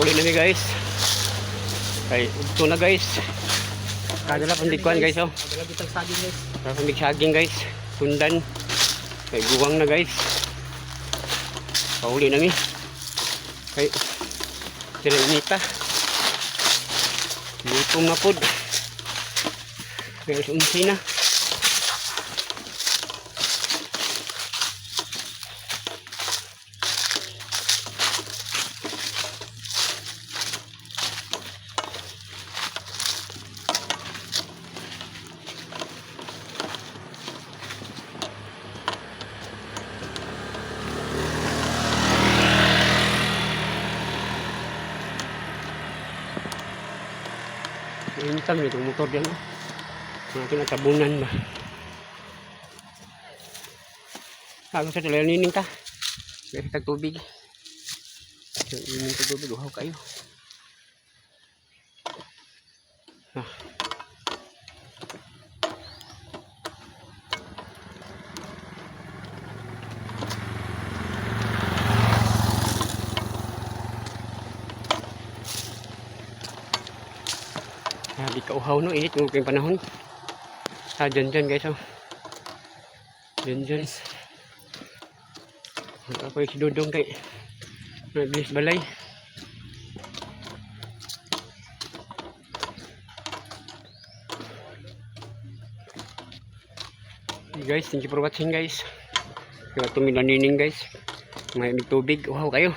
Pauli na mi, guys. Kay ugto na, guys. Kadala pang dikuan, guys, oh. Kadala bitag saging, guys. Para pang saging, guys. Sundan. Kay guwang na, guys. Pauli na mi. Kay sila inita. Gutom na pod. Guys, 11 na. Intang nitong motor dyan. Oh. Mga tinatabunan ba. Ako sa tuloy nining ta. Meron tag tubig. Ining tag tubig. Uhaw kayo. Ah. Grabe ka uhaw, no, init ng panahon. Ah, dyan dyan, guys, oh. Dyan dyan. Ako yung si Dodong kay naglis balay. Hey guys, thank you for watching, guys. Kaya tumilanining, guys. May tubig, uhaw kayo.